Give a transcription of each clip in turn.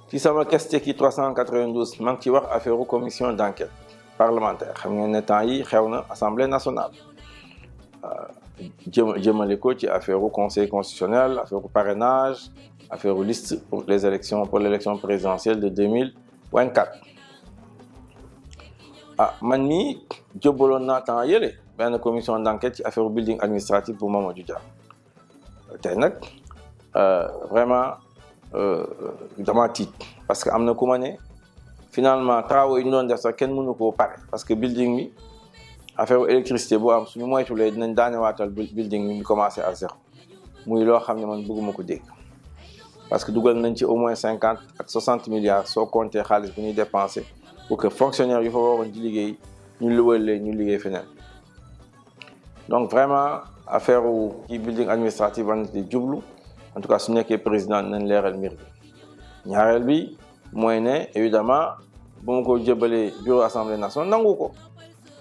ci sama question ki 392 maa ngi ci wax affaire commission d'enquête parlementaire xam ngeen ne temps yi xew na assemblée nationale jëmale ko ci affaire conseil constitutionnel affaire parrainage affaire liste pour les élections pour l'élection présidentielle de 2024 man mii jëbbaloon naa temps yële benn commission d'enquête ci affaire building administratif bu Mamadou Dia tey nag vraiment dama tiit parce que am na ku ma ne finalement travaux yi ñu doon def sax kenn mënu koo pare parce que building bi affaire électricité bu am suñu moytuwulee dinañ daanewaatal building bi ñu commencé à zéro muy loo xam ne man bëgguma ko dégg parce que dugal nañ ci au moins 50 ak 60 milliards soo compter xaalis bu ñuy dépensé pour que fonctionnaire yu fa waroon di liggéey ñu luwalee ñu liggéey feneen donc vraiment affaire ci building administratif war na di jublu en tout cas su nekkee président nañ leeral mbir bi ñaareel bi mooy ne évidemment bu ma ko jëbalee bureau assemblée nationale nangu ko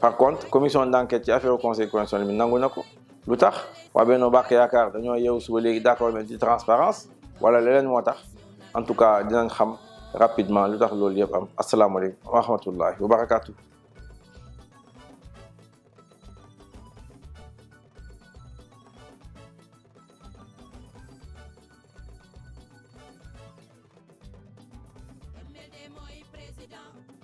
par contre commission d'enquête ci affaire conseil constitutionnel bi nangu na ko lu tax waa Benno Bokk Yaakaar dañoo yeewu suba léegi d'accord na ci transparence wala leneen moo tax en tout cas dinañ xam rapidement lu tax loolu yëpp am asalaamaaleykum wa rahmatullahi wa barakatuh. Président